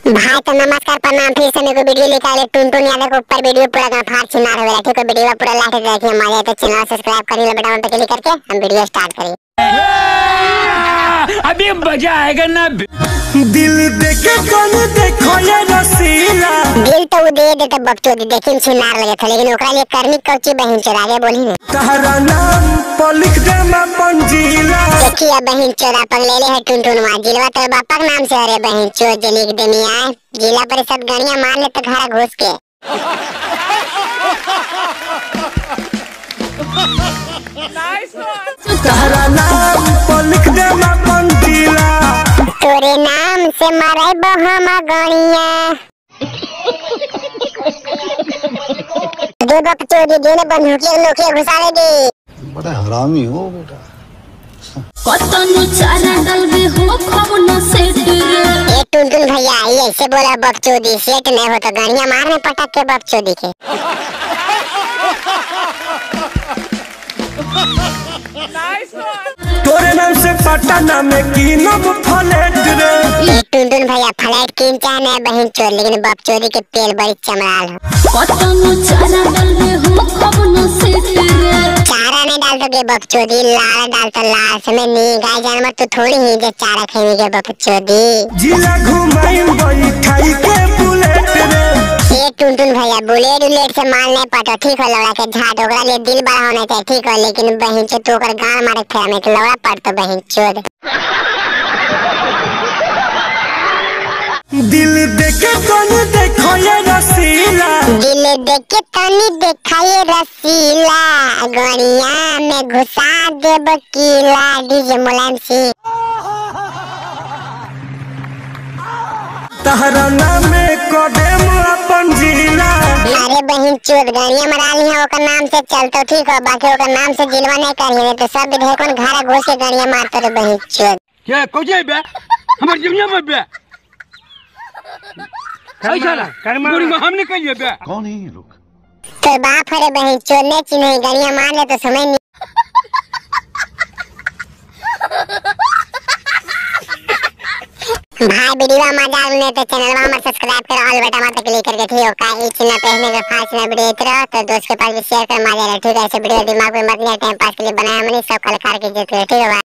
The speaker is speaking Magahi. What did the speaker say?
भाई तो नमस्कार प्रणाम, फिर से मेरे को वीडियो लेकर आए टुनटुन यादव के ऊपर वीडियो पूरा गांव छिनार हो गया। ठीक है, वीडियो पूरा लास्ट तक देखिए, मजा तो चैनल सब्सक्राइब कर लो बटन पे क्लिक करके हम वीडियो स्टार्ट करें। अभी मजा आएगा ना। दिल देखे कौन देखो ये रसीला, दिल तो वो दे देते बकचोदी देखिन छिनार लगे थे, लेकिन ओकरा लिए करनी कौची बहिन चोरा आगे बोली ने तहरा नाम पर लिख दे मैं पंजीला। देखिए बहिन चोरा पगले ले है टुनटुनवा, जिलवा तो बापा के नाम से। अरे बहिन चोर जनिक देनी आए जिला परिषद गणिया मार ले तो घर घुस के। तहरा नाम पर लिख दे मैं पंजीला, तोरे नाम से मारे हम गणिया। दो बकचोदी देने बंदूकिया नोकिया घुसा दे। बड़ा हरामी हो बेटा। कतनो चारा डलबे हो खबनो सेट रे। ए टुनटुन भैया ये ऐसे बोला बकचोदी सेट नहीं हो तो गणिया मारने पटक के बकचोदी के। तोरे नाम से पटना में कीनब फ्लैट रे। ए टुनटुन भैया फ्लैट कीन चाहे नहीं बहिन चोर, लेकिन बकचोदी के तेल बड़ी चमड़ाल हो। कतनो चारा डलबे हो खबनो सेट रे। चारा नहीं डाल तो बकचोदी, लाल डाल तो लाल से में नहीं गाय जानवर तो थोड़ी ही जे चारा खेमी के बकचोदी। जिला घुमाई बैठाई के बुलेट रे। ए टुनटुन भैया बुलेट उलेट से माल नहीं पटो ठीक हो, लौड़ा के झाट ओकरा लिए दिल बड़ा होना चाहिए ठीक हो, लेकिन बहिन चोद तू ओकर गाल मारे फेरा में तो लौड़ा पड़ तो बहिन चोद। दिल देखे कौन देखो ये रसीला, दिल देखे तनी देखा ये रसीला, गणिया में घुसा दे बकीला। डीजे मुलायम सिंह। तहरा नाम में कदम अपन जिला। अरे बहिन चोद गणिया मरा ली है ओकर नाम से चल तो ठीक हो, बाकी ओकर नाम से जिलवा नहीं करी तो सब विधेयक घर घुस के गणिया मारते रे बहिन चोद। क्या कौजे बे हमर दुनिया में बे हमने कहिए बे। कौन है ये लोग? तो बाप रे बहिन चोद ने चिन्ह गणिया मार ले तो समय नहीं। भाई वीडियो मजा आने तो चैनल में सब्सक्राइब करो ऑल बटन पर क्लिक करके ठीक हो का ई चिन्ह पहने के फास्ट में वीडियो इतना तो दोस्त के पास भी शेयर कर मजा आ ठीक है। ऐसे वीडियो दिमाग में मत नहीं टाइम पास के लिए बनाया हमने, सब कलाकार की इज्जत करो ठीक है।